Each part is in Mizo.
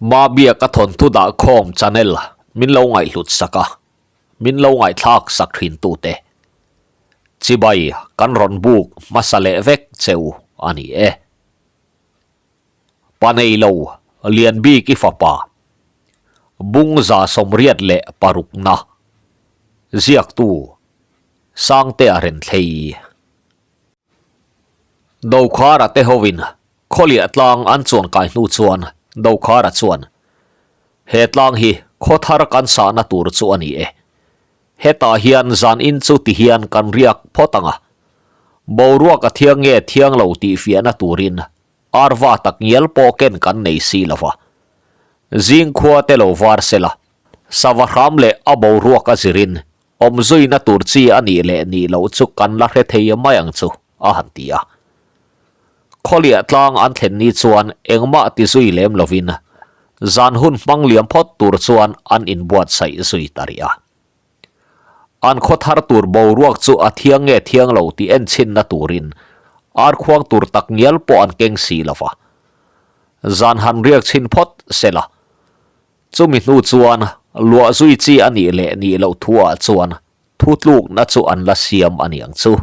Mabiaka thawnthu dahkhawm channel min lo ngaihhlut sak a, min lo ngaihthlak sak thin tute. Chibai kan rawn buk hmasa leh vek che u a ni e. Pa nei lo Lianbik i fapa Bungza 86 na ziaktu Sangtea Renthlei. Dokhara te hovin Khawliah tlang an chuan kai hnu chuan Dokhara chuan, He tlang hi khaw thar kan sahna tur chu a ni e. Hetah hian zan in chu ti hian kan riak phawt ang a. Boruak a thiang nge thiang lo tih fiahna turin arva tak ngial pawh ken kan nei si lo va. Zing khua te lo var sela, sava hram leh a boruak a zirin Awmzuina tur chi a nih leh nih loh chu kan la hre thei mai ang chu, a han ti a. Khawliah tlang an thlen ni chuan engmah ti zui lem lovin zan hun hmang liam phawt tur chuan an inbuatsaih zui ta rih a. An khaw thar tur boruak chu a thiang nge thiang lo tih enchhinna turin ar khuang tur tak ngial pawh an keng si lo va. Zan han riak chhin phawt sela. Chumi hnu chuan luah zui chi a nih leh nih loh thuah chuan thutlukna chu an la siam a niang chu.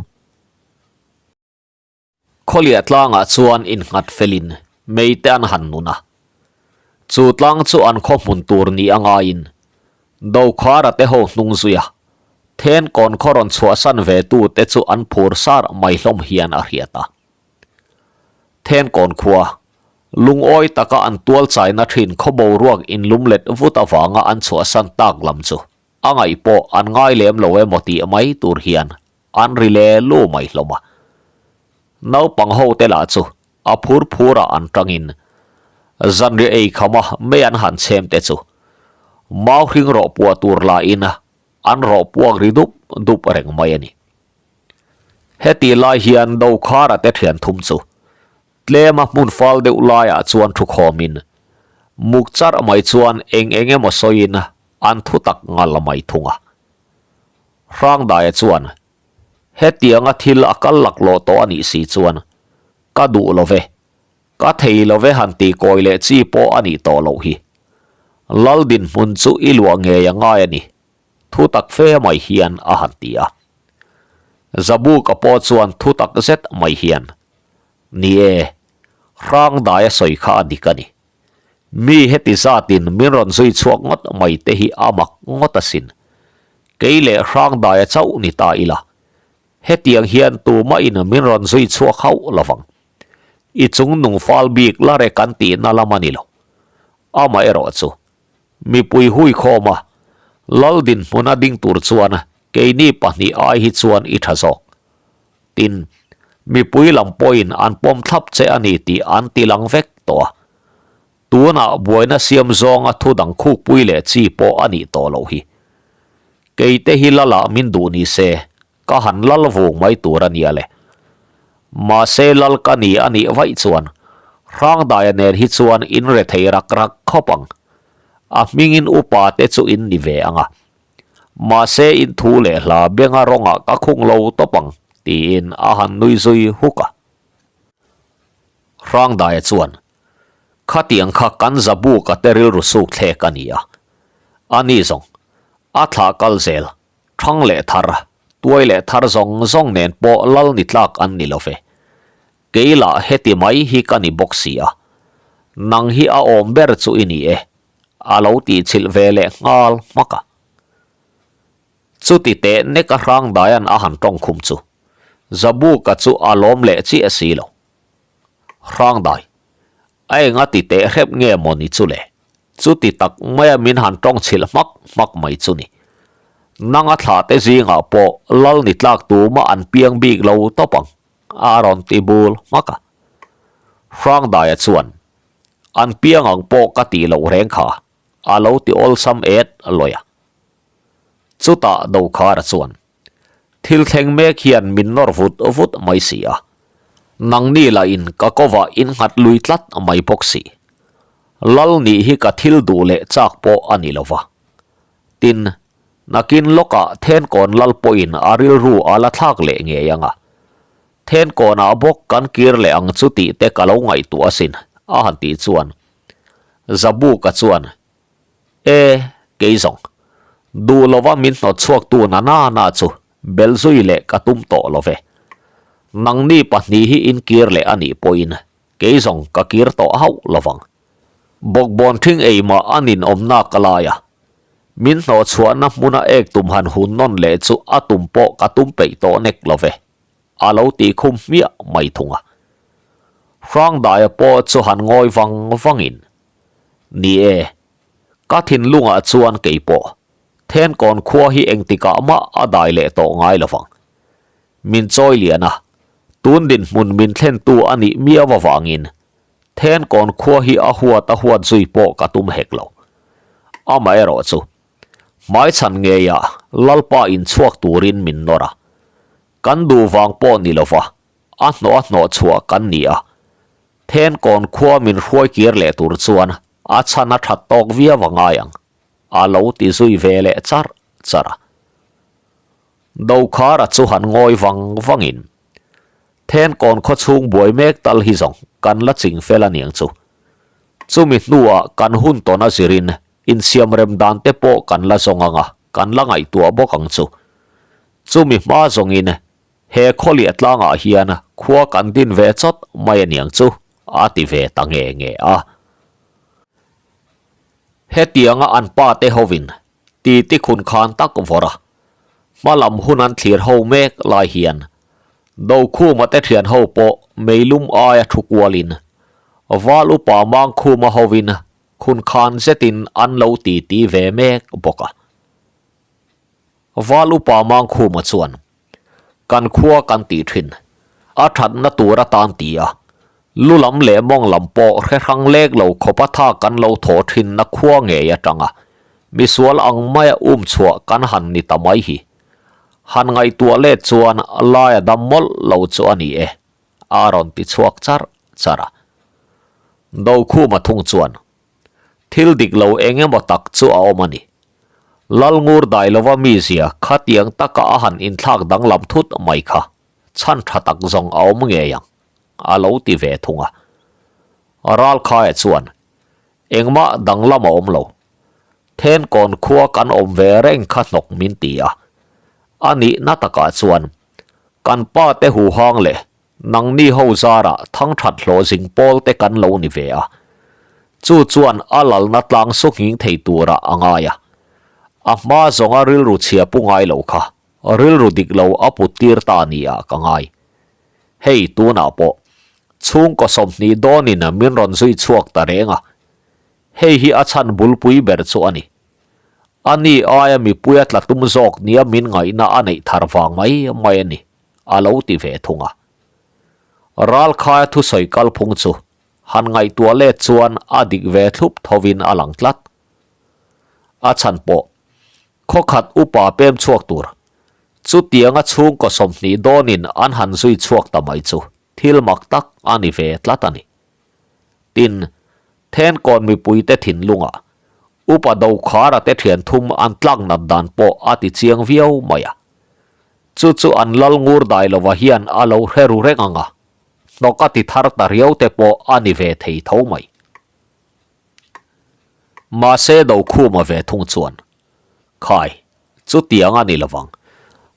Khawliah tlangah chuan innghat felin mei te an han nun a. Chu tlang chu an khaw hmun tur ni a ngaiin Dokhara te ho hnung zui a, then kawn khaw rawn chhuahsan ve tu te chu an phur sar mai hlawm hian a hriat a. Then kawn khua Lungawi taka an tual chaina thin khaw boruak inlum let vut avanga an chhuahsan tak lam chu a ngaih pawh an ngai lem lo emaw tih mai tur hian an ri le lu mai hlawm a. Naupang ho te lah chu a phur phurah an tangin zanriah ei khama mei an han chhem te chu mau hring rawh puah tur lahin an rawh puak ri dup dup reng mai a ni. Hetih lai hian Dokhara te thian thum chu Tlema hmun fal deuh laiah chuan thu khawmin, muk charh mai chuan eng eng emaw sawiin an thu tak ngal mai thung a. Hrangdaia chuan, Hetianga thil a kal laklawh tawh a nih si chuan, ka duh lo ve, ka thei lo ve han tih kawi leh chi pawh a nih tawh loh hi. Lal dinhmun chu i luah ngei a ngai a ni, thu tak fe mai hian a han ti a. Zabuka pawh chuan thu tak zet mai hian, Ni e, hrang dai a sawi kha a dik a ni. Mi heti zatin min rawn zui chhuak ngawt mai te hi a mak ngawt asin. Kei leh hrang dai a chauh ni ta ila, hetiang hian tumahin min rawn zui chhuak hauh lovang. I chung nung fal bik la re kan tihna lam a ni lo. Amaherawh chu, mipui hui khawm a, lal dinhmuna ding tur chuan keini pahnih ai hi chuan i tha zawk. Tin, mipui lam pawhin an pawm thlap che a ni tih an ti lang vek tawh a. Tunah buaina siam zawnga thu dang khukpui leh chi pawh a nih tawh loh hi. Keite hi lala min duh ni se, ka han lal vung mai tur a nia le. Mahse lal ka ni a nih vaih chuan Hrangdaia nen hi chuan in rethei rak rak khawp ang. A hmingin upa te chu in ni ve ang a. Mahse in thu leh hla benga rawngah ka khung lo tawp ang, tiin a han nui zui huk a. Hrangdaia chuan, Khatiang kha kan Zabuka te rilru suk thlek a ni a. A ni zawng, a thlah kal zel, thang leh thar, tuai leh thar zawng zawng nen pawh lal ni tlak an ni lo ve. Kei lah heti mai hi ka ni bawk si a. Nang hi a awm ber chu i ni e, a lo tihchilh ve leh nghal hmak a. Chuti teh nek a hrang daian a han tawng khum chu Zabuka chu a lawm leh chiah si lo. Hrang dai, a enga ti teh hrep nge maw ni chu le? Chuti tak maia min han tawng chhilh hmak hmak mai chu ni. Nanga thlah te zingah pawh lal ni tlak tumah an piang bik lo tawp ang, a rawn ti bul hmak a. Hrang daia chuan, An piang ang pawh ka tih loh reng kha, a lo ti awlsam et lawi a. Chutah Dokhara chuan, Thil thleng mek hian min nawr vut vut mai si a, nangni lahin ka kovah in nghat lui tlat mai bawk si. Lal nih hi ka thil duh leh chak pawh a ni lo va. Tin, nakin lawkah Thenkawn lal pawhin a rilru a la thlak leh ngei ang a. Thenkawnah bawk kan kir leh ang chu tih te ka lo ngaihtuah asin, a han tih chuan. Zabuka chuan, E, kei zawng, duh lova min hnawt chhuaktu na na na chu bel zui leh ka tum tawh lo ve. Nangni pahnih hi in kir leh a nih pawhin kei zawng ka kir tawh hauh lo vang. Bawkbawn ṭhing ei mah a ninawmna ka lai a, min hnawh chhuahna hmuna ek tum han hun nawn leh chu a tum pawh ka tum peih tawh nek lo ve, a lo tih khum hmiah mai thung a. Hrangdaia pawh chu han ngawi vang vangin, Ni e, ka thinlungah chuan kei pawh Thenkawn khua hi engtikah mah a dai leh tawh ngai lo vang. Min chawi lian a, tun dinhmun min thlentu a nih miau avangin Thenkawn khua hi a huat a huat zui pawh ka tum hek lo. Amaherawh chu, hmaichhan ngeiah Lalpa inchhuak turin min nawr a. Kan duh vang pawh ni lova, a hnawh a hnawh chhuah kan ni a. Thenkawn khua min hruai kir leh tur chuan a chhan a that tawk viau a ngai ang, a lo ti zui ve leh charh charh a. Dokhara chu han ngawi vang vangin, Thenkawn khaw chhung buai mek tal hi zawng kan la ching fel a niang chu. Chumi hnuah kan hun tawn a zirin insiam rem dan te pawh kan la zawng ang a, kan la ngaihtuah bawk ang chu. Chumi hma zawngin he khawliah tlangah hian khua kan din ve chawt mai a niang chu, a ti ve ta nge nge a. Hetianga an pa te hovin titi khun khan tak vawrh a, hma lam hun an thlir ho mek lai hian Dokhuma te thian ho pawh meilum aia thu kualin Val upa Mangkhuma hovin khun khan zetin an lo titi ve mek bawk a. Val upa Mangkhuma chuan Kan khua kan tih thin. A thatna tur atan ti a, lu lam leh mawng lam pawh hre hrang lek lo khawpa tha kan lo thaw thinna khua ngei atanga misual ang maia um chhuah kan han ni ta mai hi. Han ngaihtuah let chuan laia dam mawlh lo chu a ni e, a rawn ti chhuak charh charh a. Dokhuma thung chuan Thil dik lo eng emaw tak chu a awm a ni. Lalngur dai lova mizia khatiang taka a han inthlak danglam thut mai kha chhan tha tak zawng a awm ngei ang, a lo ti ve thung a. Ralkhaia chuan, Engmah danglam a awm lo. Thenkawn khua kan awm ve reng kha hnawk min ti a. A nihna takah chuan kan pa te huhang leh Nangni ho zarah thangthat hlawh zing pawl te kan lo ni ve a, chu chuan a lalna tlang su nghing thei turah a ngai a. A hma zawnga rilru chhia pu ngai lo kha rilru dik lo a put tir ta nia ka ngai. Hei tunah pawh chhungkaw 20 dawnin min rawn zui chhuak ta reng a, hei hi a chhan bulpui ber chu a ni. Ani aia mipui a tla tum zawk nia min ngaihna a neih thar vang mai mai a ni. a lo ti ve thung a. Ralkhaia thusawi kalphung chu han ngaihtuah let chuan a dik ve thlup thovin a lang tlat. A chhan pawh, khawkhat upa pem chhuak tur, chutianga chhungkaw 20 dawnin an han zui chhuak ta mai chu thil mak tak a ni ve tlat a ni. Tin, Thenkawn mipuite thinlungah upa Dokhara te thian thum an tlak nat dan pawh a ti chiang viau mai a. Chu chu an lal ngur dai lova hian a lo hre ru reng ang a, hnawk a ti thar ta riau te pawh a ni ve thei tho mai. Mahse Dokhuma ve thung chuan, Khai, chutiang a ni lovang.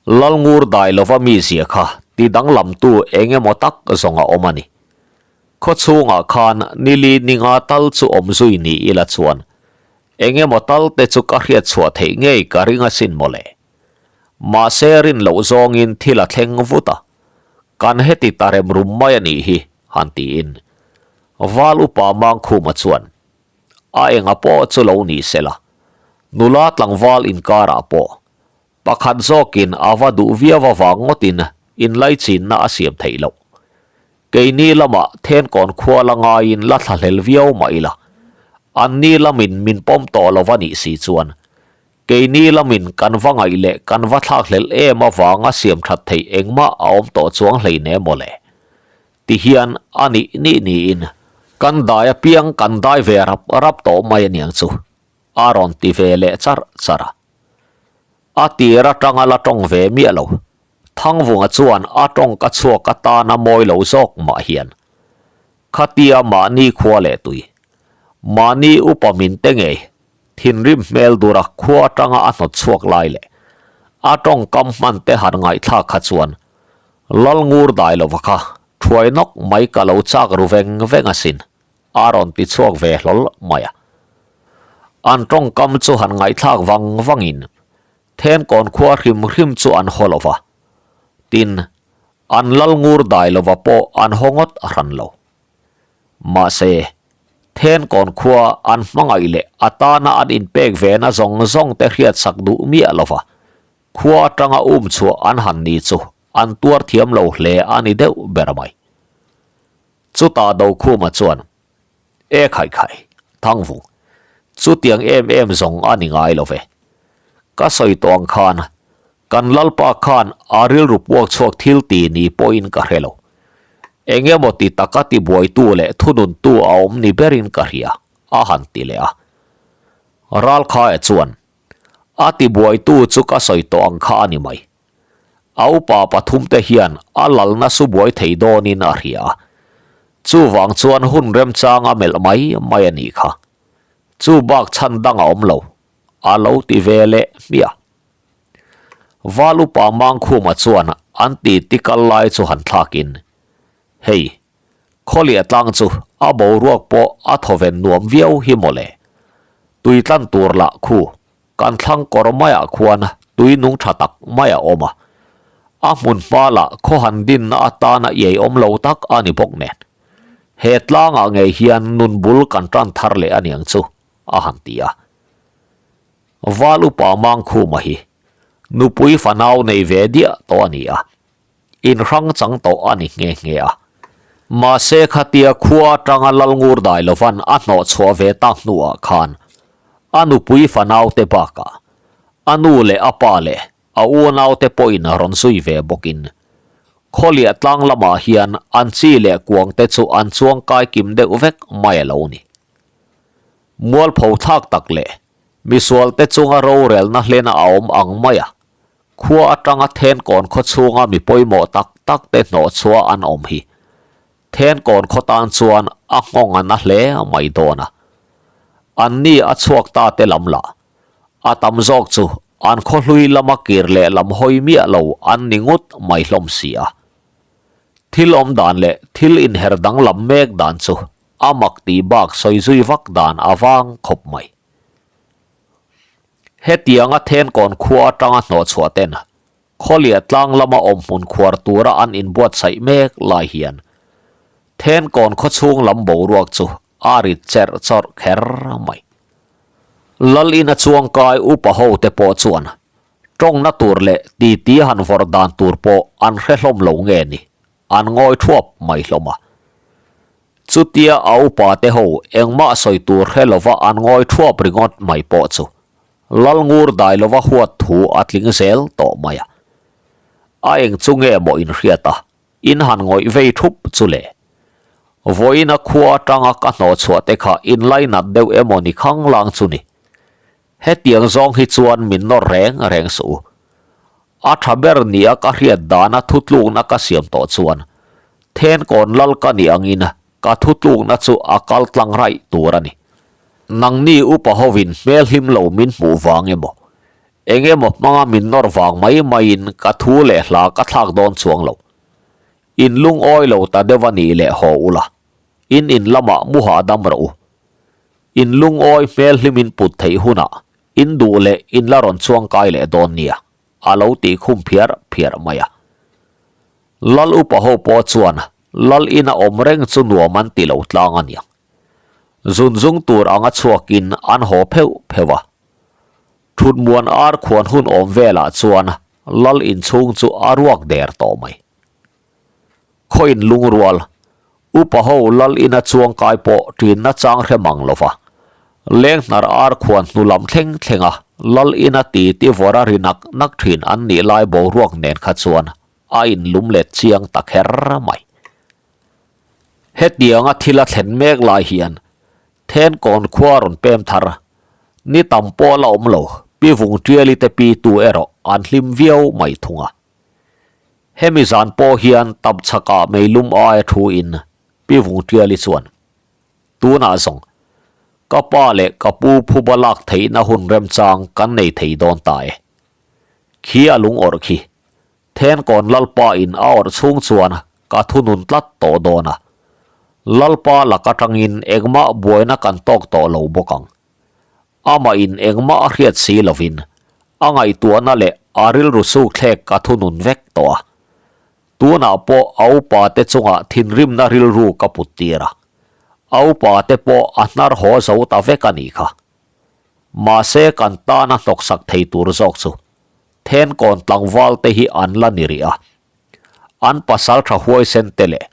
Lal ngur dai lova mizia kha ti danglamtu eng emaw tak zawng a awm a ni. Khaw chhungah khan nili ninga tal chu awm zui ni ila chuan eng emaw tal te chu ka hriat chhuah theih ngei ka ring asin mawle. Mahse rin loh zawngin thil a thleng vut a, kan heti ta rem rum mai a nih hi, han tiin Val upa Mangkhuma chuan a enga pawh chu lo ni sela, nula tlangval inkarah pawh pakhat zawkin a va duh viau avang ngawtin inlaichinna a siam theih loh. Keini lamah Thenkawn khua la ngaiin la thlahlel viau mah ila, anni lamin min pawm tawh lo va nih si chuan Keini lamin kan va ngaih leh kan va thlakhlelh em avanga siam that theih engmah a awm tawh chuang hleinem mawle. Tihian a nih nih niin kan dai apiang kan dai ve rap rap tawh mai aniang chu a rawn ti ve leh charh charh a. A tir atanga la tawng ve miah lo. Thangvunga chuan a tawngka chhuak atana mawi lo zawk mah hian Khatia mahni khua leh tui. Mahni upa min te ngei, thinrim hmel dura khua atanga a hnawt chhuak lai leh a tawngkam hman te han ngaihthlak kha chuan Lal ngur dai lova kha thuai nawk mai ka lo chak ru veng veng asin, a rawn ti chhuak ve hlawl mai a. An tawngkam chu han ngaihthlak vang vangin Thenkawn khua hrim hrim chu an haw lova, tin, an Lal ngur dai lova pawh an haw ngawt hran lo. Mahse, Thenkawn khua an hmangaih leh a tana an inpek vena zawng zawng te hriatsak duh miah lova, khua atanga um chhuah an han ni chu an tuar thiam lo hle a ni deuh ber mai. Chutah Dokhuma chuan, E khai khai, Thangvung, chutiang em em zawng a ni ngai lo ve. Ka sawi tawh ang khan, kan Lalpa khan a rilru puak chhuak thil ti ni pawhin ka hre lo. Eng emaw ti taka tibuaitu leh thununtu a awm ni berin ka hria, a han ti leh a. Ralkhaia chuan, A tibuaitu chu ka sawi tawh ang kha a ni mai. A upa pathumte hian a lalna su buai thei dawnin a hria a. Chuvang chuan hun remchang a melh mai mai a nih kha. Chu bak chhan dang a awm lo, a lo ti ve leh hmiah. Val upa Mangkhuma chuan an titi kal lai chu han thlakin, Hei, Khawliah tlang chu a boruak pawh a thawven nuam viau hi mawle. Tui tlan tur lah khu kan thlang kawr maiah khuan tui nung tha tak mai a awm a. A hmun hma lah khaw han dinna atana iai awm lo tak a ni bawk nen. He tlangah ngei hian nun bul kan tan thar leh a niang chu, a han ti a. Val upa Mangkhuma hi nupui fanau nei ve diah tawh a ni a. Inhrang chang tawh a ni nghe nghe a. Mahse khatia khua atanga Lalngur dai lovan a hnawh chhuah ve tak hnuah khan a nupui fanaute bakah a nu leh a pa leh a unaute pawhin rawn zui ve bawkin Khawliah tlang lamah hian an chi leh kuangte chu an chuang kai kim deuh vek mai a lo ni. Mualpho thlak tak leh misualte chunga rorelna hlena a awm ang mai a. Khua atanga Thenkawn khaw chhunga mi pawimawh tak tak te hnawh chhuah an awm hi Thenkawn khaw tan chuan a nghawng a na hle mai dawn a. An ni a chhuak ta te lam lah a tam zawk chu an khaw hlui lama kir leh lam hawi miah lo an ni ngut mai hlawm si a. Thil awm dan leh thil inher danglam mek dan chu a mak tih bak sawi zui vak dan a vang khawp mai. Hetianga Thenkawn khua atanga hnawhchhuah ten Khawliah tlang lama awmhmun khuar tura an inbuatsaih mek lai hian Thenkawn khawchhung lam boruak chu a rit cherh chawrh kher mai. Lal ina chuangkai upa ho te pawh chuan tawngna tur leh titi han vawrh dan tur pawh an hre hlawm lo nge ni an ngawi thuap mai hlawm a. Chutia a upa te ho engmah sawi tur hre lova an ngawi thuap ringawt mai pawh chu Lal ngur dai lova huat thu a tling zel tawh mai a. A eng chu nge maw in hriat a, in han ngawih vei thup chu le. Vawiin a khua atanga ka hnawh chhuah te kha in lainat deuh emaw ni khang lang chu ni. Hetiang zawng hi chuan min nawr reng reng suh u. A tha ber nia ka hriat dana thutlukna ka siam tawh chuan Thenkawn lal ka nih angin ka thutlukna chu a kal tlang raih tur a ni. Nangni upa hovin hmel hlim lo min hmuh vang emaw, eng emaw hmanga min nawr vang mai maiin ka thu leh hla ka thlak dawn chuang lo. In lungawi lo ta deuh a nih leh haw ula, in in lamah mu hahdam rawh u. In lungawi hmel hlimin put theih hunah In duh leh in la rawn chuang kai leh dawn nia, a lo tih khum phiar phiar mai a. Lal upa ho pawh chuan Lal ina awm reng chu nuam an ti lo tlang a niang. Zun zung tur anga chhuakin an haw pheuh pheuh a. Thutmuan ar khuan hun awm velah chuan Lal inchhung chu a ruak der tawh mai. Khawiin lungrual, upa ho lal ina chuang kai pawh ṭinna chang hre mang lo va, leng hnar ar khuan hnu lam thleng thlenga lal ina ti ti vawra ri nak nak ṭhin an nih lai boruak nen kha chuan a inlum let chiang ta kher mai. Hetianga thil a thlen mek lai hian Thenkawn khua rawn pem thar, ni tam pawh la awm lo, Pi Vungṭiali te pitu erawh an hlim viau mai thung a. Hemi zan pawh hian tapchhakah meilum aia thu in Pi Vungṭiali chuan, Tunah zawng, Ka pa leh ka pu phuba lak theihna hun remchang kan nei thei dawn ta e. Khi a lung awrh khi. Thenkawn Lalpa in a awrh chhung chuan ka thunun tlat tawh dawn a. Lalpa lak atangin engmah buaina kan tawk tawh lo bawk ang. Amah in engmah a hriat si lovin a ngaihtuahna leh a rilru sukthlek ka thunun vek tawh a. Tunah pawh a upa te chungah thinrimna rilru ka put tir a, a upa te pawh a hnar haw zo ta vek a nih kha. Mahse kan tana hnawksak thei tur zawk chu Thenkawn tlangval te hi an la ni rih a. An pasal tha huaisen te leh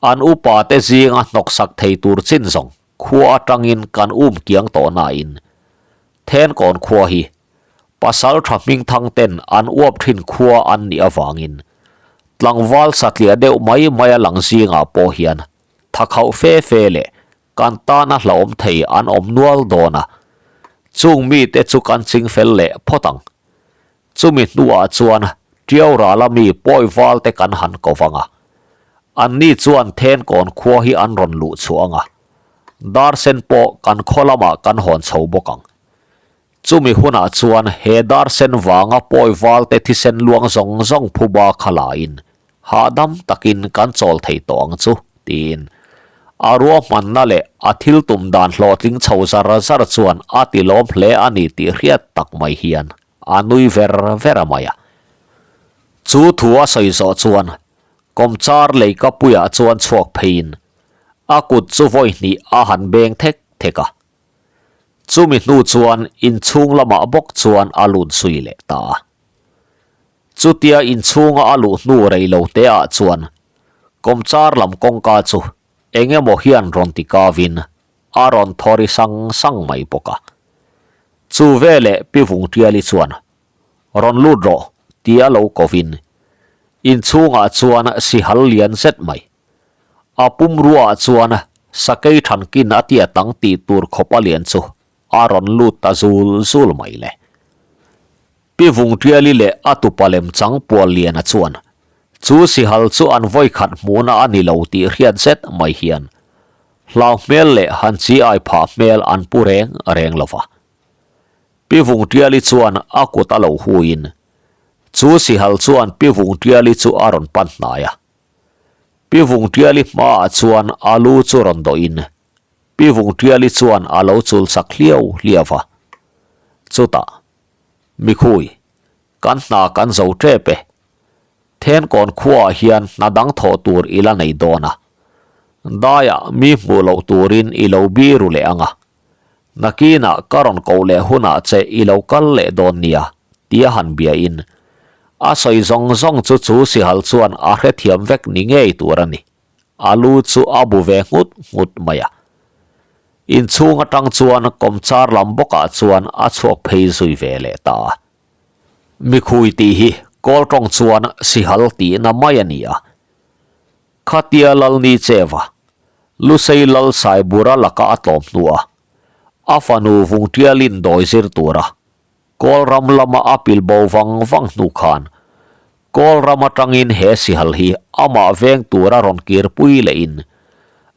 an upa te zinga hnawksak thei tur chin zawng khua atangin kan um kiang tawh nain Thenkawn khua hi Pasal tha hmingthang ten an uap thin khua an nih avangin tlangval satliah deuh mai mai a lang zingah pawh hian thakhauh fe fe leh kan tana hlauhawm thei an awm nual dawn a, chung mite chu kan ching fel leh phawt ang. Chumi hnuah chuan Tiau rala mi pawi val te kan han ko vang a, anni chuan Thenkawn khua hi an rawn luh chhuah ang a, Darsen pawh kan khaw lamah kan hawn chho bawk ang. Chumi hunah chuan he dar sen vanga pawi valte thisen luang zawng zawng phuba kha lain hahdam takin kan chawl thei tawh ang chu, tiin a ruahmanna leh a thil tum dan hlawhtling chho zar zar chuan a ti lawm hle a ni tih hriat tak mai hian a nui ver ver a mai a. Chu thu a sawi zawh chuan kawmchar leikapuiah chuan chhuak pheiin a kut chu vawi hnih a han beng thek thek a. Chumi hnu chuan inchhung lamah bawk chuan a lut zui leh ta a. Chutia inchhunga a luh hnu rei lo te ah chuan kawmchar lam kawngka chu eng emaw hian rawn ti kavin a rawn thaw ri sang sang mai bawk a. Chu veleh Pi Vungtiali chuan rawn lut rawh tia lo kovin inchhungah chuan sihal lian zet mai A pumruaah chuan sakei thankin a tiat ang tih tur khawp a lian chu a rawn lut ta zul zul mai le. Pi Vungtiali leh a tupa lem chang pual liana chuan chu sihal chu an vawikhat hmuhna a ni lo tih hriat zet mai hian hlau hmel leh han chi ai phah hmel an pu reng reng lo va. Pi Vungtiali chuan a kut a lo huiin chu sihal chuan Pi Vungtiali chu a rawn pan hnai a. Pi Vungtiali hmaah chuan a lu chu rawn dawhin Pi Vungtiali chuan a lo chul chak hliau hliau va. Chutah, Mikhui, kan hna kan zo tep e. Thenkawn khuaah hian hna dang thawh tur i la nei dawn a. Daiah mi hmuh loh turin i lo biru leh ang a. Nakinah ka rawn koh leh hunah che i lo kal leh dawn nia, tia han biain a sawi zawng zawng chu chu sihal chuan a hrethiam vek ni ngei tur a ni. A lu chu a bu ve nghut nghut mai a. Inchhung atang chuan kawmchar lam bawkah chuan a chhuak phei zui ve leh ta a. Mikhui tih hi kawl tawng chuan sihal tihna mai a ni a. Khatia Lalni Cheva, Lusei Lal Saibura laka a tlawm hnuah a fanu Vungtialin dawi zir tura Kawlram lama a pil bo vang vang hnu khan Kawlram atangin he sihal hi amah veng tura rawn kirpui lehin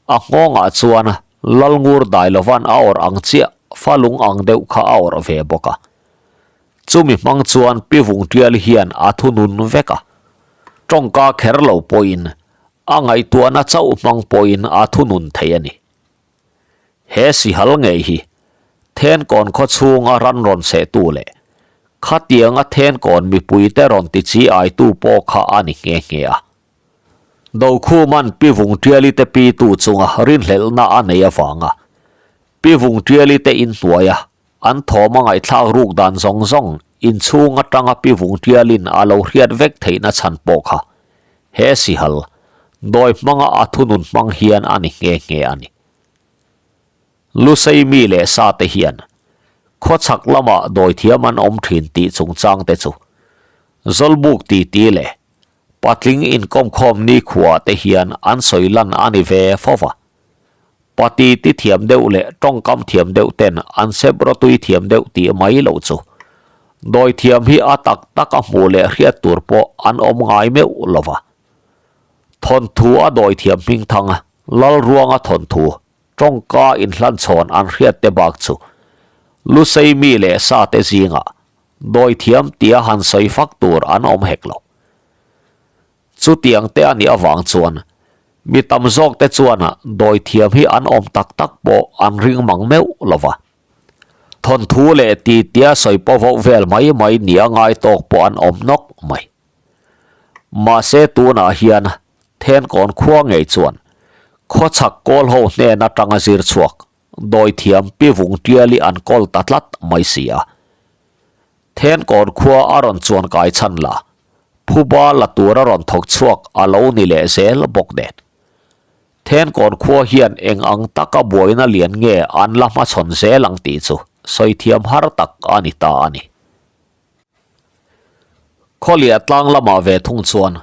a nghawngah chuan Lalngur Dailovan a awrh ang chiah falung ang deuh kha a awrh ve bawk a. Chumi hmang chuan Pi Vungtial hian a thunun vek a, tawngka kher lo pawhin a ngaihtuahna chauh hmang pawhin a thunun thei a ni. He sihal ngei hi Thenkawn khaw chhunga ran rawn sehtu leh khatianga Thenkawn mipuite rawn ti chi aitu pawh kha a ni nghe nghe a. Dokhuman Pi Vungtiali te pitu chunga rinhlelhna a nei avanga Pi Vungtiali te inhnuaia An thawm a ngaihthlak ruk dan zawng zawng inchhung atanga Pi Vungtialin a lo hriat vek theihna chhan pawh kha he sihal dawi hmanga a thunun hmang hian a ni nghe nghe a ni. Lusei mi leh sa te hian khawchhak lamah dawithiam an awm thin tih chungchang te chu Zawlbuk titi leh patling inkawmkhawm nikhua te hian an sawi lan a ni ve fo va. Pati ti thiam deuh leh tawngkam thiam deuh ten an sep rawtui thiam deuh tih mai loh chu. Dawi thiam hi a tak tak a hmuh leh hriat tur pawh an awm ngai meuh lo va. Thawnthu a dawi thiam hmingthang Lalruanga thawnthu. tawngka inhlanchhawn an hriat te bak chu Lusei mi leh sa te zingah dawithiam tia han sawi fak tur an awm hek lo. Chutiang te a nih avang chuan mi tam zawk te chuan dawithiam hi an awm tak tak pawh an ring mang meuh lo va. Thawnthu leh titia sawi pawh voh vel mai mai nia ngai tawk pawh an awm nawk mai. Mahse tunah hian Thenkawn khua ngei chuan khawchhak kawl ho hnen atanga zir chhuak dawithiam Pi Vung Tiali an kawl ta tlat mai si a. Thenkawn khua a rawn chuan kai chhan la, phuba la tur a rawn thawk chhuak a lo ni leh zel bawk nen. Thenkawn khua hian eng ang taka buaina lian nge an la hmachhawn zel ang tih chu sawi thiam har tak a ni ta a ni. Khawliah tlang lamah ve thung chuan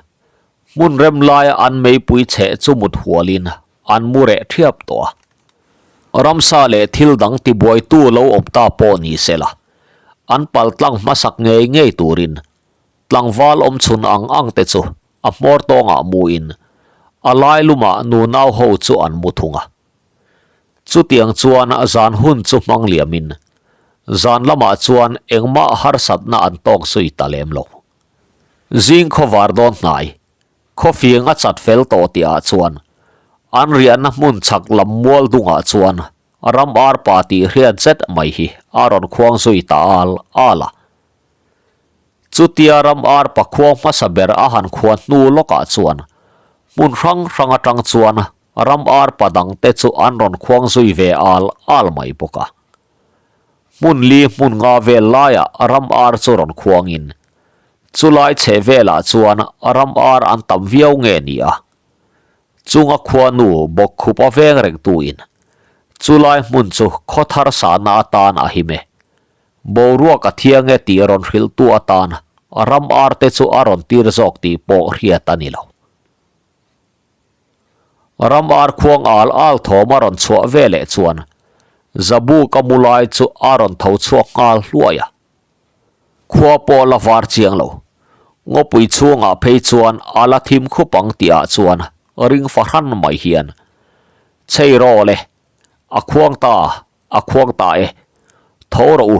hmun rem laia an meipui chheh chu mut hualin an mu reh thiap tawh a. Ramsa leh thil dang tibuaitu lo awm ta pawh ni se la, an pal tlang hmasak ngei ngei turin tlangval awm chhun ang ang te chu a hmawr tawngah muin a lai lumah nunau ho chu an mu thung a. Chutiang chuan zan hun chu hmang liamin zan lamah chuan engmah harsatna an tawk zui ta lem lo. Zing khawvar dawn hnai, khawfing a chat fel tawh tihah chuan an riahna hmun chhak lam mual dungah chuan ram arpa tih hriat zet mai hi a rawn khuang zui ta al al a. Chutia ram arpa khuang hmasa ber a han khuan hnu lawkah chuan hmun hrang hrang atang chuan Ram arpa dang te chu an rawn khuang zui ve al al mai bawk a. Hmun li hmun nga vel laiah ram ar chu rawn khuangin, chulai chheh velah chuan ram ar an tam viau nge ni a. Chunga khuanu bawkkhup a veng reng tuin chulai hmun chu khaw thar sahna atan a him e. Boruak a thiang e tih rawn hrilhtu atan ram ar te chu a rawn tir zawk tih pawh hriat a ni lo. Ram ar khuang al al thawm a rawn chhuah ve leh chuan Zabuka mu lai chu a rawn tho chhuak nghal hluai a. Khua pawh la var chiang lo. Ngawpui chhungah phei chuan a la thim khup ang tihah chuan ring fahran mai hian, Chei rawh le, a khuang ta, a khuang ta e, tho rawh u,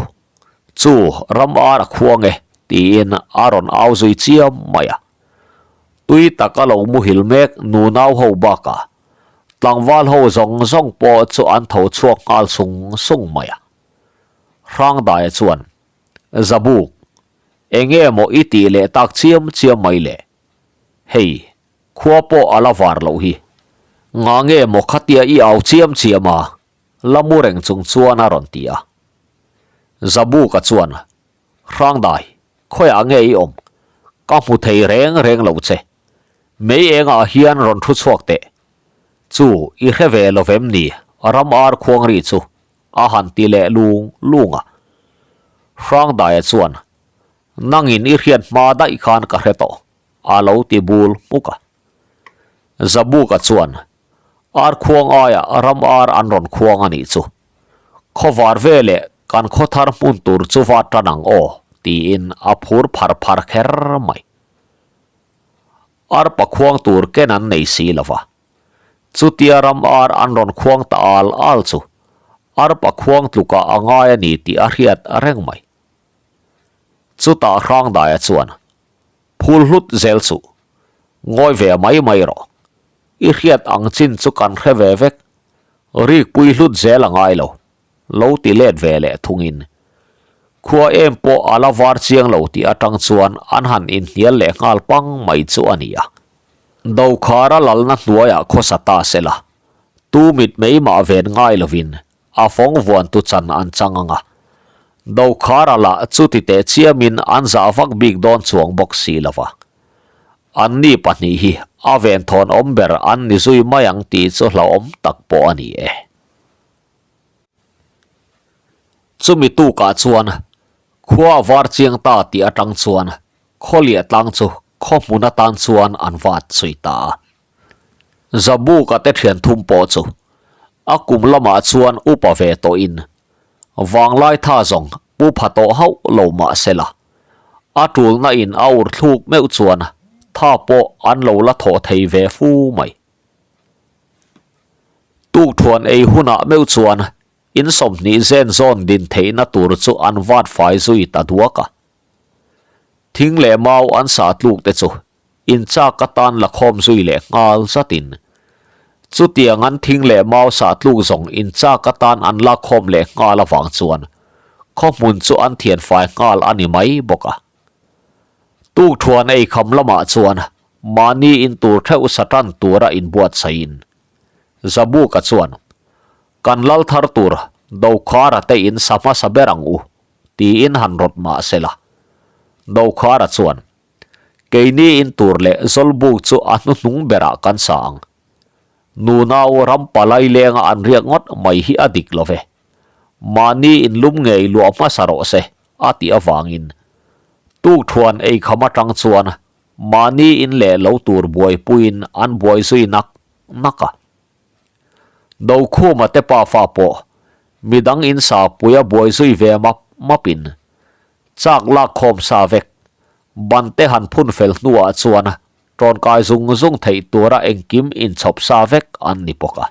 chu ram ar a khuang e, tiin a rawn au zui chiam mai a. Tui taka lo muhil mek nunau ho bakah tlangval ho zawng zawng pawh chu an tho chhuak nghal sung sung mai a. Hrangdaia chuan, Zabuk, enge maw i tih leh tak chiam chiam mai le? Hei, khua pawh a la var loh hi. Ngah nge maw khatia i au chiam chiam a? La mu reng chung chuan a rawn ti a. Zabuka chuan, Hrangdai, khawiah nge i awm? Ka hmu thei reng reng lo che. Mei engah hian rawn thu chhuak teh. Chu, i hre ve lo vem ni, ram ar khuang ri chu, a han ti leh lung lung a. Hrangdaia chuan, Nangin i hriat hma daih khan ka hre tawh, a lo ti bul hmuk a. Zabuka chuan, Ar khuang aiah ram ar an rawn khuang a nih chu. Khawvar ve leh kan khawthar hmun tur chu va tan ang aw, tiin a phur phar phar kher mai. Arpa khuang tur ken an nei si lo va. Chutia ram ar an rawn khuang ta al al chu arpa khuang tlukah a ngai a ni tih a hriat reng mai. Chutah Hrangdaia chuan, Phul hlut zel suh, ngawi ve mai mai rawh. I hriat ang chin chu kan hre ve vek, rikpui hlut zel a ngai lo, lo ti let ve leh thungin. Khua em pawh a la var chiang lo tih atang chuan an han inhnial leh nghal pang mai chu a ni a. Dokhara lalna hnuaiah khawsa ta se la, tu mit mei mah ven ngai lovin a fawng vuantu chan an chang ang a. Dokhara lah chuti teh chiamin an zah vak bik dawn chuang bawk si lo va. Anni pahnih hi a venthawn awm ber an ni zui mai ang tih chu hlauhawm tak pawh a ni e. Chumi tukah chuan khua a var chiang ta tih atang chuan khawliah tlang chu khaw hmun atan chuan an vat zui ta a. Zabuka te thian thum pawh chu a kum lamah chuan upa ve tawhin vanglai tha zawng pu pha tawh hauh lo mah se la, A tulna in a ur thluk meuh chuan tha pawh an lo la thawh thei ve fu mai. Tukthuan ei hunah meuh chuan in 20 zen zawn din theihna tur chu an vat fai zui ta duak a. Thing leh mau an sah tluk te chu in chak atan la khawm zui leh nghal zatin chutiang an thing leh mau sah tluk zawng in chak atan an la khawm leh nghal avang chuan khaw hmun chu an thian fai nghal a ni mai bawk a. Tukthuan ei kham lamah chuan mahni in tur theuh sa tan tura inbuatsaihin Zabuka chuan, Kan lal thar tur Dokhara te in sa hmasa ber ang u, tiin han rawt mah se la. Dokhara chuan, Keini in tur leh Zawlbuk chu a hnuhnung berah kan sa ang. Nunau ram palai lenga an riak ngawt mai hi a dik lo ve. Mahni in lum ngei luah hmasa rawh se, a tih avangin tukthuan eikham atang chuan mahni in leh lo tur buaipuiin an buai zui nak nak a. Dokhuma te pafa pawh midang in sa puia buai zui ve map mapin chak lak khawm sa vek ban te han phun fel hnuah chuan Ṭawnkai zung zung theih tura engkim inchhawp sa vek an ni bawk a.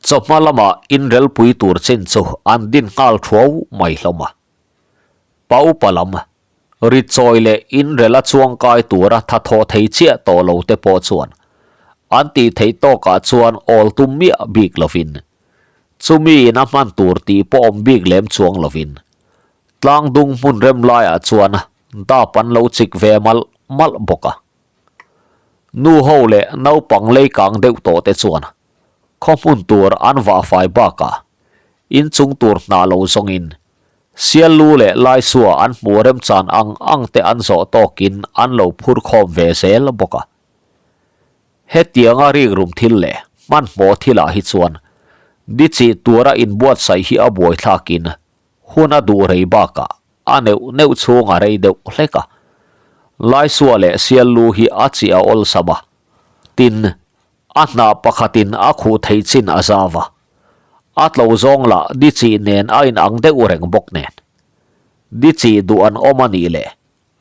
Chawhma lama inrelpui tur chin chu an din nghal thuau mai hlawm a. Pa upa lam, ritchawi leh inrela chuangkai tura tha thawh thei chiah tawh lo te pawh chuan an tih theih tawkah chuan awl tum miah bik lovin, chumi in a hman tur tih pawh awm bik lem chuang lovin Tlangdung hmun rem laiah chuan dap an lo chik ve malh malh bawk a. Nu ho leh naupang leikang deuh tawh te chuan khaw hmun tur an vah fai bakah inchung tur hnah lo zawngin sial lu leh laisua an hmuh remchan ang ang te an zawh tawkin an lo phur khawm ve zel bawk a. Hetianga rikrum thil leh hmanhmawh thilah hi chuan dichih tura inbuatsaih hi a buaithlakin Hun a duh rei bakah a neuh neuh chhung a rei deuh hlek a. Laisua leh sial lu hi a chi a awlsam a, tin, a hnah pakhatin a khuh theih chin a zau a. A tlo zawng lah di chi nen a inang deuh reng bawk nen. Di chi duh an awm a nih leh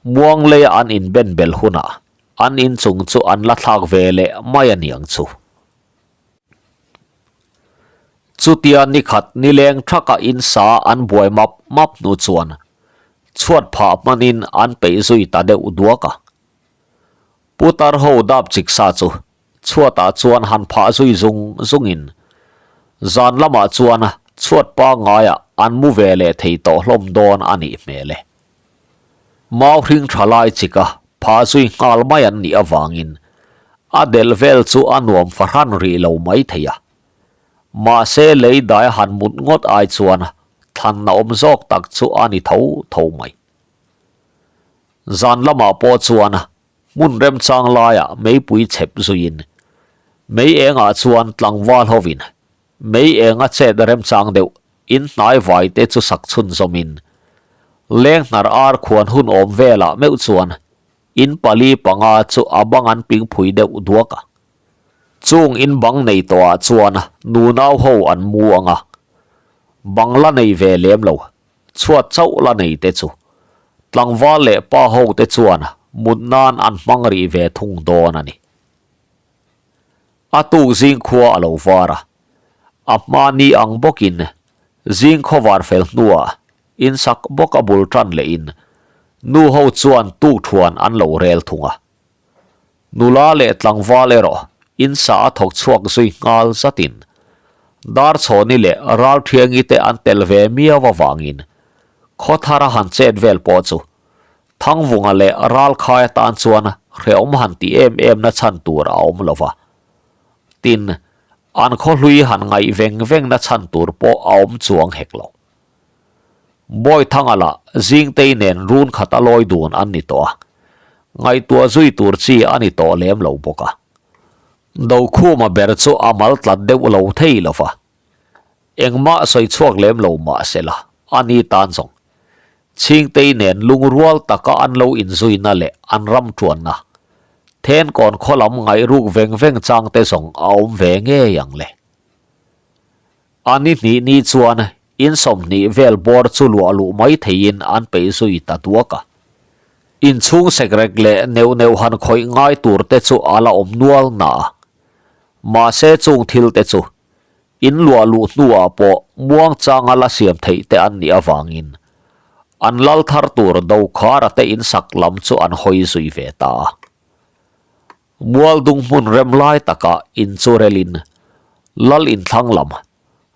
muang leia an inben bel hunah an inchung chu an la thlak ve leh mai a niang chu. Chutia nikhat nileng thaka insa an buai map map hnu chuan chhuat phah hmanin an peih zui ta deuh duak a. Putar ho dap chiksa chu chhuatah chuan han phah zui zung zungin zan lamah chuan chhuat pangaiah an mu ve leh thei tawh hlawm dawn a nih hmel e. Mau hring tha lai chika pha zui nghal mai an nih avangin a delh vel chu a nuam fahran rih lo mai thei a. Mahse lei dai han mut ngawt ai chuan thlan a awm zawk tak chu a ni tho tho mai. Zan lamah pawh chuan hmun remchang laiah meipui chhep zuiin mei engah chuan tlangval hovin Mei enga chet remchang deuh in hnai vai te chu sak chhun zawmin leng hnar ar khuan hun awm velah meuh chuan in pali panga chu a bang an ping phui deuh duak a. Chung in bang nei tawhah chuan nunau ho an mu ang a, bang la nei ve lem lo, chhuat chauh la nei te chu tlangval leh pa ho te chuan mut nan an hmang rih ve thung dawn a ni. A tuk zing khua a lo var a, a hma ni ang bawkin zing khawvar fel hnuah insak bawk a bul tan lehin nu ho chuan tukthuan an lo rel thung a. Nula leh tlangval erawh insa a thawk chhuak zui nghal zatin Darchhawni leh Ralthiangi te an tel ve miau avangin khaw thara han chet vel pawh chu Thangvunga leh Ralkhai atan chuan hrehawm han ti em em na chhan tur a awm lo va. Tin, an khaw hlui han ngaih veng veng na chhan tur pawh a awm chuang hek lo. Bawithanga lah Zingtei nen run khat a lawi dun an ni tawh a, ngaihtuah zui tur chi a ni tawh lem lo bawk a. Dokhuma ber chu a mal tlat deuh lo thei lo va. Engmah sawi chhuak lem lo mah se la, a ni tan zawng. Chhingtei nen lungrual taka an lo inzuina leh an ram tuanna, Thenkawn khaw lam ngaihruk veng veng chang te zawng a awm ve ngei ang le. A ni hnih ni chuan in 20 vel bawr chu luah luh mai theiin an peih zui ta duak a. Inchhung sekrek leh neuh neuh han khawih ngai tur te chu a la awm nual na a. Mahse chung thil te chu. In luah luh hnuah pawh muangchanga la siam theih te an nih avangin an lal thar tur Dokhara te in sak lam chu an hawi zui ve ta a. Mualdung hmun rem lai takah in chu relin lal inthlang lam,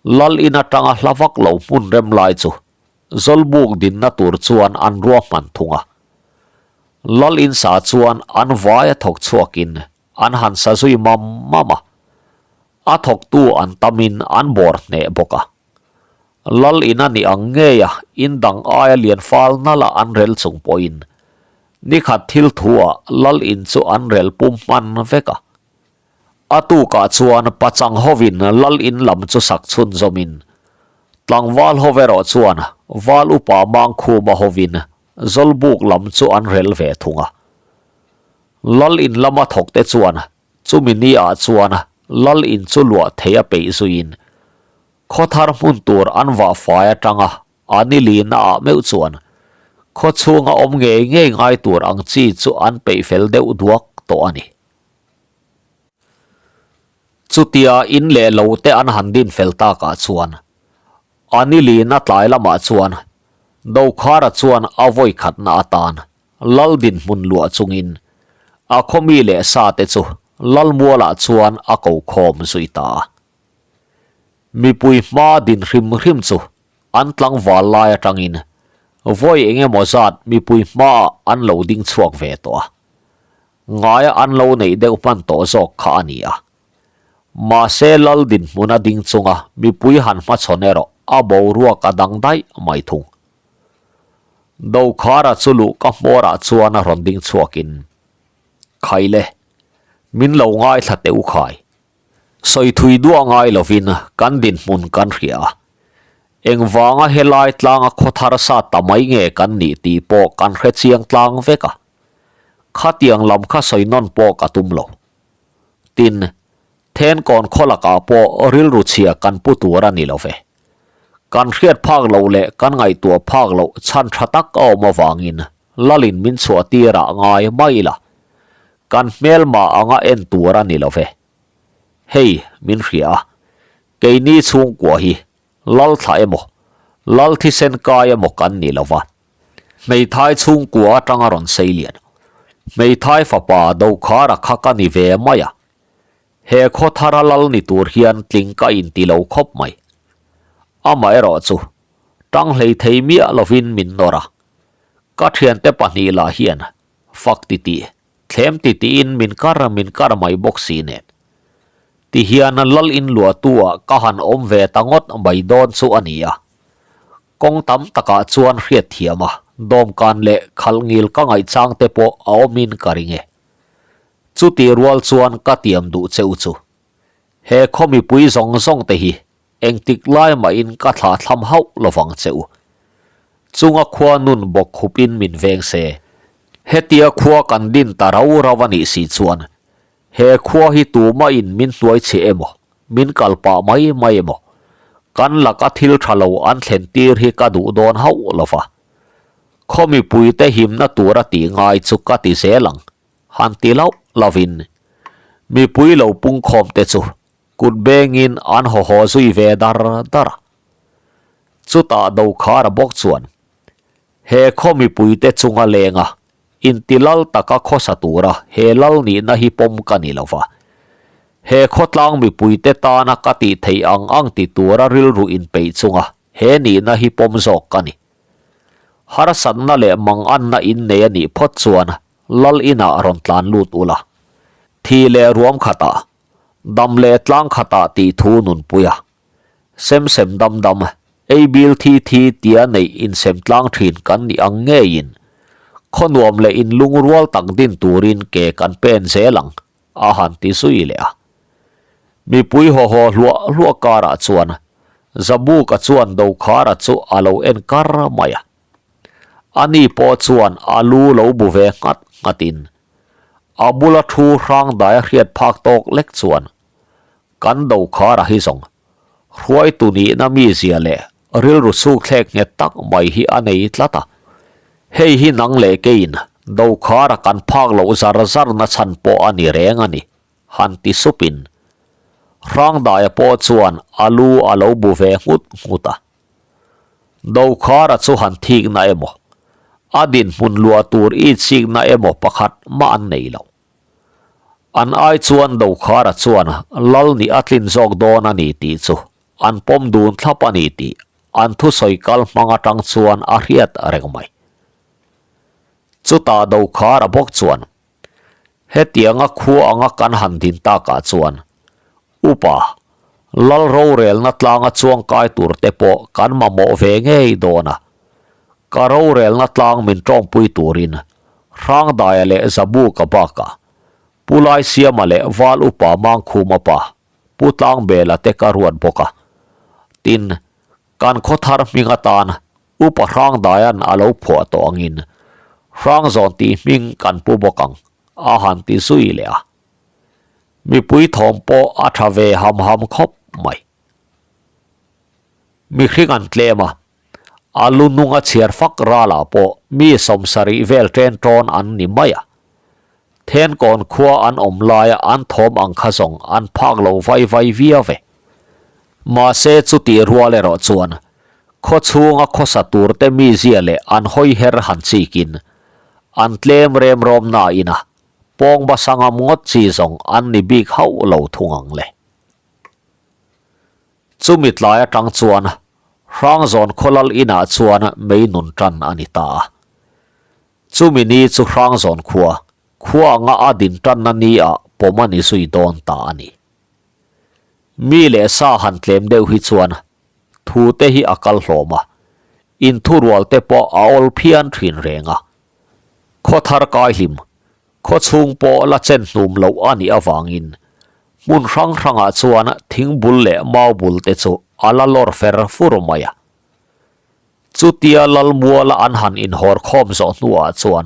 lal in atanga hla vak lo hmun rem lai chu Zawlbuk dinna tur chuan an ruahman thung a. Lal in sa chuan an vai a thawk chhuakin an han sa zui mam mam a. A thawktu an tamin an bawr hneh bawk a. Lal in a nih ang ngei a in dang aia lian fal nala an rel chung pawhin nikhat thil thuah lal in chu an rel pum hman vek a. A tukah chuan pachang hovin lal in lam chu sak chhunzawmin tlangval ho erawh chuan val upa Mangkhuma hovin Zawlbuk lam chu an rel ve thung a. Lal in lama thawkte chuan chumi ni ah chuan lal in chu luah thei a peih zuiin khawthar hmun tur an vah fai atanga a ni lina ah meuh chuan khaw chhunga awm ngei ngei ngai tur ang chi chu an peih fel deuh duak tawh a ni. Chutia in leh lo te an han din fel takah chuan a ni lina tlai lamah chuan Dokhara chuan a vawi khatna atan Lal dinhmun luah chungin a khawmi leh sa te chu Lalmualah chuan a ko khawm zui ta a. Mipui hma din hrim hrim chu an tlangval lai atangin vawi eng emaw zat mipui hmaah an lo ding chhuak ve tawh a. Ngaia an lo neih deuh hman tawh zawk kha a ni a. Mahse lal dinhmuna ding chunga mipui han hmachhawn erawh a boruak a dang daih mai thung. Dokhara chu luh ka hmawrah chuan a rawn ding chhuakin, Khaile, min lo ngaithla teh u khai. Sawi thui duah ngai lovin kan dinhmun kan hria a. Engvanga helai tlanga khawthar sa ta mai nge kan nih tih pawh kan hre chiang tlang vek a. Khatiang lam kha sawi nawn pawh ka tum lo. Tin, Thenkawn khaw lakah pawh rilru chhia kan pu tur a ni lo ve. Kan hriat phak loh leh kan ngaihtuah phak loh chhan tha tak a awm avangin Lalin min chhuah tirah ngai mai ila, kan hmelma anga en tur a ni lo ve. Hei, min hria a, keini chhungkua hi Lal thla emaw, Lal thisen kai emaw kan ni lo va. Hmeithai chhungkua atanga rawn sei lian. Hmeithai fapa Dokhara kha ka ni ve mai a. He khaw thara lal ni tur hian tling ka inti lo khawp mai. Amaherawh chu, tang hlei thei miah lovin min nawr a. Ka thiante pahnih lah hian fak titih, thlem titihin min kar min kar mai bawk si nen. Tihian lal in luahtu-ah ka han awm ve ta ngawt mai dawn chu a ni a. Kawng tam takah chuan hriatthiam a, dawmkan leh khalh ngil ka ngaihchang te pawh a awmin ka ring e. Chutih rual chuan ka tiam duh che u chu. He khaw mipui zawng zawng te hi engtik lai mahin ka thlah thlam hauh lovang che u. Chunga khua nun bawk khupin min veng se. Hetia khua kan din ta rau rau a nih si chuan He khua hi tumahin min hnuai chhe emaw, min kal pah mai mai emaw, kan laka thil tha lo an thlen tir hi ka duh dawn hauh lo va. Khaw mipuite himna tura tih ngai chu ka ti zel ang, han ti lauh lovin mipui lo pungkhawm te chu kut bengin an haw haw zui ve dar dar a. Chutah Dokhara bawk chuan he khaw mipuite chunga lenga Inti lal taka khawsa tura he lal nihna hi pawm ka ni lo va. He khawtlang mipuite tana ka tih theih ang ang ti tura rilru inpeih chunga he nihna hi pawm zawk ka ni. Harsatna leh manganna innei a nih phawt chuan lal inah rawn tlan lut ula. Thih leh ruam khatah, dam leh tlang khatah tih thu nunpui a. Sem sem dam dam, ei bil thi thi tia neih insem tlang thin kan nih ang ngeiin khaw nuam leh inlungrual tak din turin ke kan pen zel ang, a han ti zui leh a. Mipui haw haw hluah hluah karah chuan Zabuka chuan Dokhara chu a lo en kar mai a. Ani pawh chuan a lu lo bu ve nghat nghatin a bula thu hrang dai a hriat phak tawk lek chuan Kan Dokhara hi zawng hruaitu nihna mizia leh rilru chhuk thlek nghet tak mai hi a nei tlat a. Hei hi nang leh keiin Dokhara kan phak loh zar zar na chhan pawh a ni reng a ni, han ti supin. Hrangdaia pawh chuan a lu a lo bu ve nghut nghut a. Dokhara chu han thikna emaw, a dinhmun luah tur itsikna emaw pakhat mah an nei lo. An ai chuan Dokhara chuan lal nih a tlin zawk dawn a ni tih chu an pawm dun thlap a ni tih an thusawi kal hmang atang chuan a hriat reng mai. Chutah Dokhara bawk chuan Hetianga khua anga kan han din takah chuan Upa, Lal rorelna tlanga chuangkai tur te pawh kan mamawh ve ngei dawn a. Ka rorelna tlang min tawngpui turin Hrangdaia leh Zabuka bakah Pu Laisiama leh Val Upa Mangkhuma pa Pu Tlangbela te ka ruat bawk a. Tin, kan khawthar hming atan Upa Hrangdaia'n a lo phuah tawh angin Hrangzawn tih hming kan pu bawk ang a han ti zui leh a. Mipui thawm pawh a tha ve ham ham khawp mai. Mihring an tlem a, a lu nung a chhiar fak ralah pawh mi sawmsarih vel ṭen ṭawn an ni mai a. Thenkawn khua an awm laia an thawm ang kha zawng an phak lo vai vai viau ve. Mahse chutih rual erawh chuan khaw chhunga khawsa turte mizia leh an hawi her han chikin an tlem rem rawm nain a pawng basa ngam ngawt chi zawng an ni bik hauh lo thung ang le. Chumi tlai atang chuan Hrangzawn khawlal inah chuan mei nun tan a ni ta a. Chumi ni chu Hrangzawn khua, khua anga a din tanna ni ah pawm a ni zui dawn ta a ni. Mi leh sa han tlem deuh hi chuan thu te hi a kal hlawm a, inthurual te pawh a awl phian thin reng a. Khaw thar kai hlim, khaw chhung pawh la chen hnum loh a nih avangin hmun hrang hrangah chuan thing bul leh mau bul te chu a la lawr fer fur mai a. Chutia Lalmuala an han inhawr khawm zawh hnuah chuan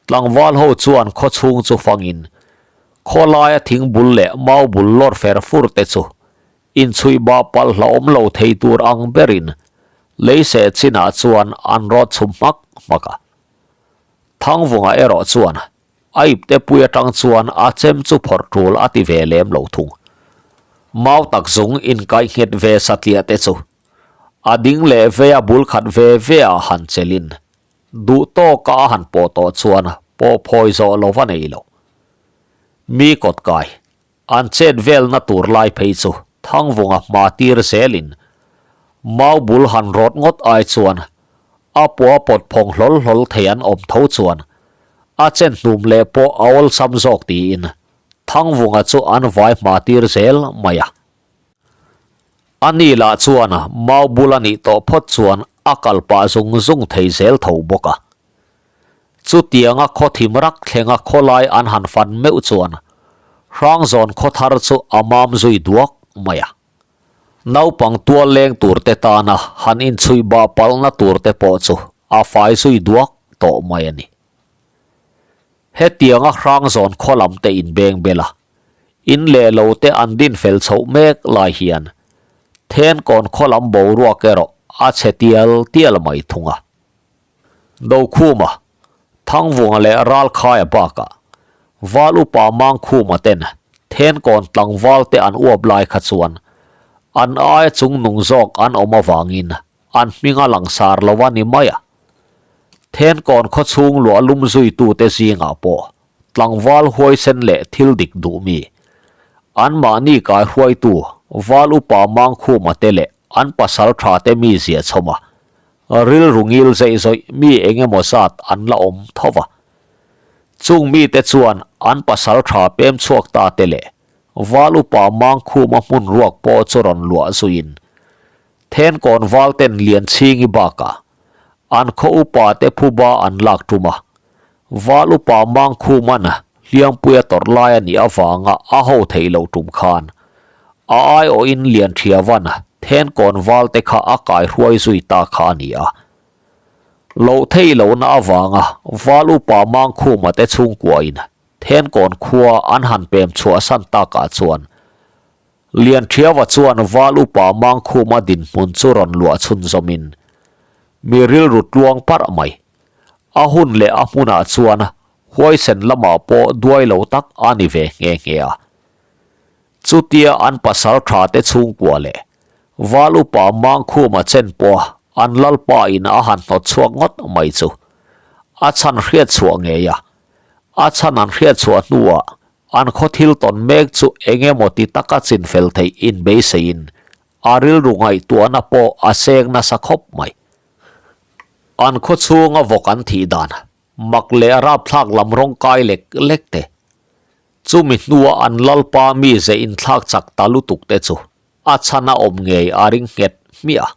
tlangval ho chuan khaw chhung chu fangin khaw laia thing bul leh mau bul lawr fer fur te chu inchhuih bah palh hlauhawm lo thei tur ang berin lei seh chinah chuan an rawt chhum hmak hmak a. Thangvunga erawh chuan a ipte pui atang chuan a chem chu phawrh tul a ti ve lem lo thung. Mau tak zung inkaih nghet ve satliah te chu a ding leh vei a bul khat ve ve ah han chelin duh tawka a han pawh tawh chuan pawh phawi zawh lo va nei lo. Mi kawt kai an chet velna tur lai phei chu Thangvunga hma tir zelin mau bul han rawt ngawt ai chuan a pawh a pawt phawng hlawl hlawl thei an awm tho chuan a chen hnum leh pawh a awlsam zawk tiin Thangvunga chu an vai hma tir zel mai a. A ni lah chuan mau bul a nih tawh phawt chuan a kal pah zung zung thei zel tho bawk a. Chutianga khaw thim rak thlenga khawlai an han fan meuh chuan Hrangzawn khawthar chu a mam zui duak mai a. Naupang tual leng tur te tana han inchhuih bah palhna tur te pawh chu a fai zui duak tawh mai a ni. Hetianga Hrangzawn khaw lam te inbeng bel a, In leh lo te an din fel chhoh mek lai hian Thenkawn khaw lam boruak erawh a chhe tial tial mai thung a. Dokhuma, Thangvunga leh Ralkhaia bakah Val upa Mangkhuma ten Thenkawn tlangval te an uap lai kha chuan an aia chungnung zawk an awm avangin an hming a langsar lo a ni mai a. Thenkawn khaw chhung luah lum zuitute zingah pawh Tlangval huaisen leh thil dik duh mi. Anmahni kaihruaitu Val upa Mangkhuma te leh an pasal tha te mi zia chhawm a, rilru ngil zeih zawih mi eng emaw zat an la awm tho va. Chung mite chuan an pasal tha pem chhuak ta te leh Val upa Mangkhuma hmun ruak pawh chu rawn luah zuiin Thenkawn val ten Lianchhingi bakah an khaw upa te phuba an lak tum a, Val upa Mangkhuman Hliangpuia tawrh lai a nih avanga a ho theih loh tum khan a aiawhin Lianṭhiavan Thenkawn valte kha a kaihruai zui ta kha a ni a. Loh theih lohna avanga Val upa Mangkhuma te chhungkuain Thenkawn khua an han pem chhuahsan takah chuan Lianṭhiava chuan Val upa Mangkhuma dinhmun chu rawn luah chhunzawmin mi rilru tluang parh mai. A hun leh a hmunah chuan huaisen lamah pawh duai lo tak a ni ve nghe nghe a. Chutia an pasal tha te chhungkua leh Val upa Mangkhuma chen pawha an lalpa in a han hnawt chhuak ngawt mai chu a chhan hriat chhuah ngei a, a chhan an hriat chhuah hnuah an khaw thil tawn mek chu eng emaw ti taka chin fel theih inbeiseiin a rilru ngaihtuahna pawh a seng nasa khawp mai. An khaw chhunga vawk an thih dan mak leh rapthlak lam rawng kai lek lek te, chumi hnua an lalpa mize inthlak chak ta lutuk te chu a chhan a awm ngei a ring nghet hmiah a.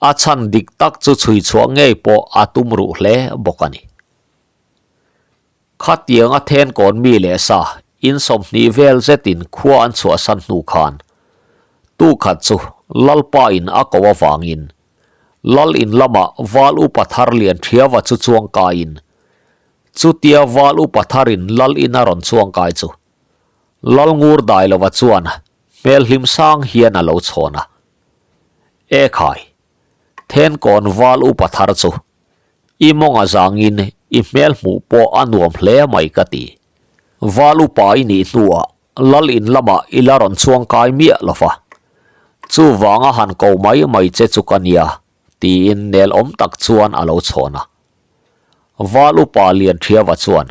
A chhan dik tak chu chhui chhuah ngei pawh a tum ruh hle bawk a ni. Khatianga thenkawn mi leh sa in 20 vel zetin khua an chhuahsan hnu khan tukhat chu Lalpa in a ko avangin Lal in lamah Val Upa thar lian Thiava chu chuang kaiin chutia Val Upa tharin Lal in a rawn chuang kai chu Lal Ngur Dailova chuan hmel hlim sang hian a lo chhawn a. E khai! Thenkawn Val Upa thar chu I mawng a zangin i hmel hmuh pawh a nuam hle mai ka ti. Val upa i nih hnuah lal in lamah i la rawn chuang kai miah lo va. Chuvanga han ko mai mai che chu ka nia, tiin nel awm tak chuan a lo chhawn a. Val upa Lianthiava chuan,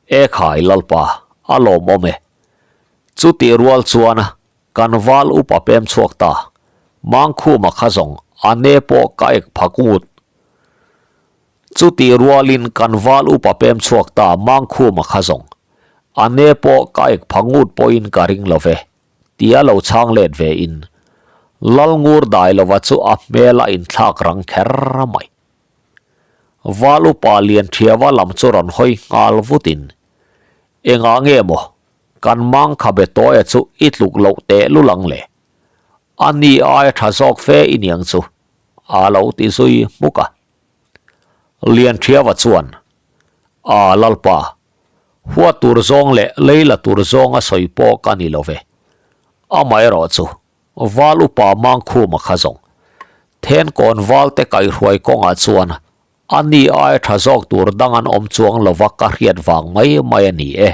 E khai Lalpa, a lawmawm e. Chutih rual chuan Kan val upa pem chhuak ta. Mangkhuma kha zawng a ne pawh ka ek phak ngut. Chutih rualin kan val upa pem chhuak ta Mangkhuma kha zawng a ne pawh ka ek phak ngut pawhin ka ring lo ve, tia lo chhang let ve in Lalngur Dailova chu a hmel a inthlak rang kher mai. Val upa Lianthiava lam chu rawn hawi nghal vutin, Engah nge maw Kan mang khabe tawia chu i tluk loh teh lul ang le. A ni aia tha zawk fe i niang chu, a lo ti zui hmuk a. Lianthiava chuan, A Lalpa, huat tur zawng leh lei la tur zawnga sawi pawh ka ni lo ve. Amaherawh chu, Val upa Mangkhuma kha zawng, Thenkawn Valte kaihruai kawngah chuan A ni aia tha zawk tur dang an awm chuang lova ka hriat vang mai mai a ni e,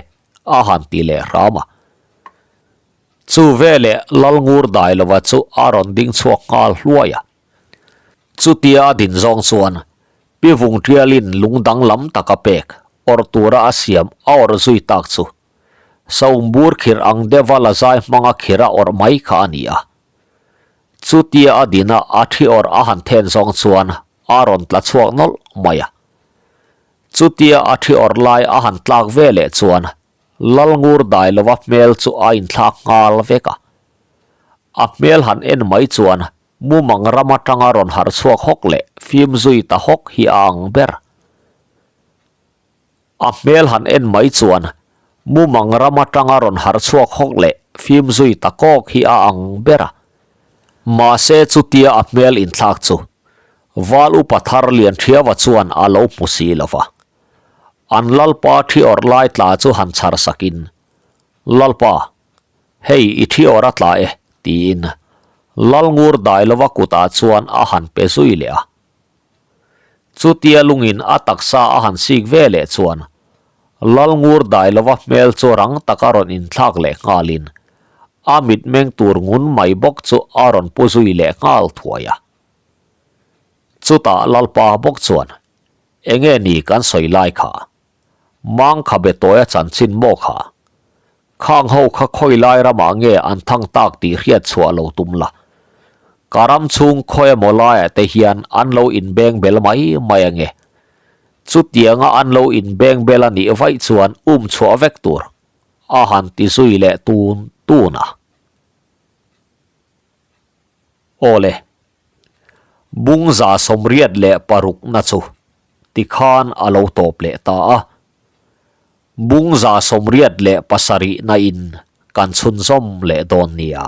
a han ti leh hram a. Chu veleh Lalngur Dailova chu a rawn ding chhuak nghal hluai a. Chutia a din zawng chuan Pi Vungtialin lung danglam taka pek awrh tura a siam a awrh zui tak chu Saum bur khirh ang deuha la zai hmanga khirh a awrh mai kha a ni a. Chutia a dina a thi awrh a han then zawng chuan a rawn tla chhuak nawlh mai a. Chutia a thi awrh lai a han tlak ve leh chuan Lalngur Dailova hmel chu a inthlak nghal vek a. A hmel han en mai chuan mumang ram atanga rawn harh chhuak hawk leh fim zui ta hawk hi a ang ber. A hmel han en mai chuan mumang ram atanga rawn harh chhuak hawk leh fim zui ta kawk hi a ang ber a. Mahse chutia a hmel inthlak chu Val upa thar Lianthiava chuan a lo hmu si lo va. An Lalpa thi awrh lai tla chu han chhar sakin, Lalpa, hei i thi awrh a tla e, tiin Lalngur Dailova kutah chuan a han pe zui leh a. Chutia lungin a taksa a han sik ve leh chuan Lalngur Dailova hmel chu rang taka rawn inthlak leh nghalin a mitmeng tur ngun mai bawk chu a rawn pu zui leh nghal thuai a. Chutah Lalpa bawk chuan, Enge ni kan sawi lai kha? Mang khabe tawia chanchin maw kha? Khang ho kha khawi lai ramah nge an thang tak tih hriat chhuah lo tum la. Ka ram chhung khawi emaw laiah te hian an lo inbeng bel mai mai ange. Chutianga an lo inbeng bel a nih vaih chuan um chhuah vek tur a han ti zui leh tun tun a. Awle. Bung 186 na chu tikhan a lo tawp leh ta a. Bung 87 na in kan chhunzawm leh dawn nia.